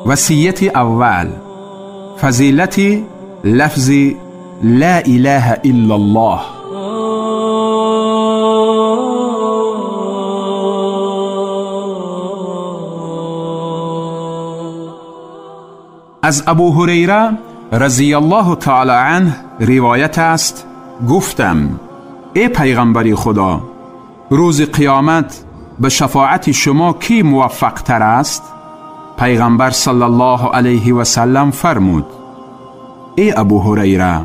وصیت اول: فضیلت لفظ لا اله الا الله. از ابو هریره رضی الله تعالی عنه روایت است: گفتم ای پیغمبر خدا، روز قیامت به شفاعت شما کی موفق تر است؟ پیغمبر صلی الله علیه و سلم فرمود: ای ابو هریره،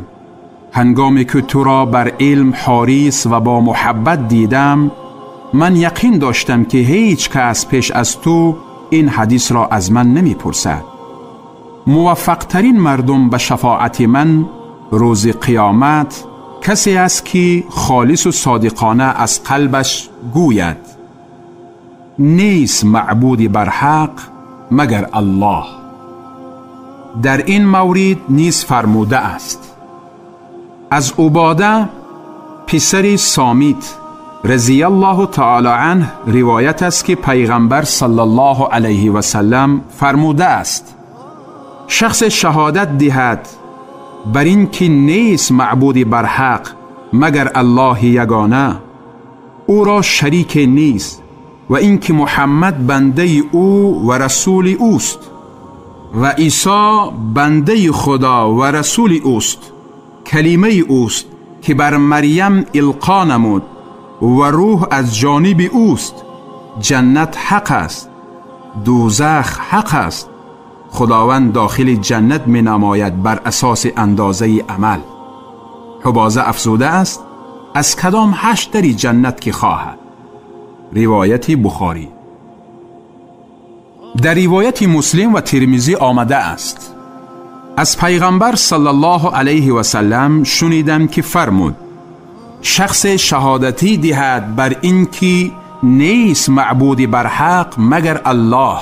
هنگامی که تو را بر علم حریص و با محبت دیدم، من یقین داشتم که هیچ کس پیش از تو این حدیث را از من نمی پرسد. موفق ترین مردم به شفاعت من روز قیامت کسی است که خالص و صادقانه از قلبش گوید: نیست معبودی بر حق مگر الله. در این مورد نیز فرموده است: از عباده پسر سامیت رضی الله تعالی عنه روایت است که پیغمبر صلی الله علیه و سلم فرموده است: شخص شهادت دهد بر این که نیست معبودی بر حق مگر الله یگانه، او را شریک نیست، و اینکه محمد بنده او و رسول اوست و عیسی بنده خدا و رسول اوست، کلمه اوست که بر مریم القا نمود و روح از جانب اوست. جنت حق است، دوزخ حق است. خداوند داخل جنت می نماید بر اساس اندازه عمل. حبازه افزوده است: از کدام 8 دری جنت که خواهد. روایت بخاری. در روایت مسلم و ترمذی آمده است: از پیغمبر صلی الله علیه و سلم شنیدم که فرمود: شخص شهادتی دهد بر اینکه نیست معبودی بر حق مگر الله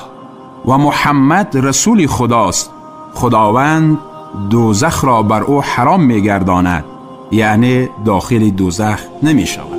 و محمد رسول خداست، خداوند دوزخ را بر او حرام می‌گرداند، یعنی داخل دوزخ نمی‌شود.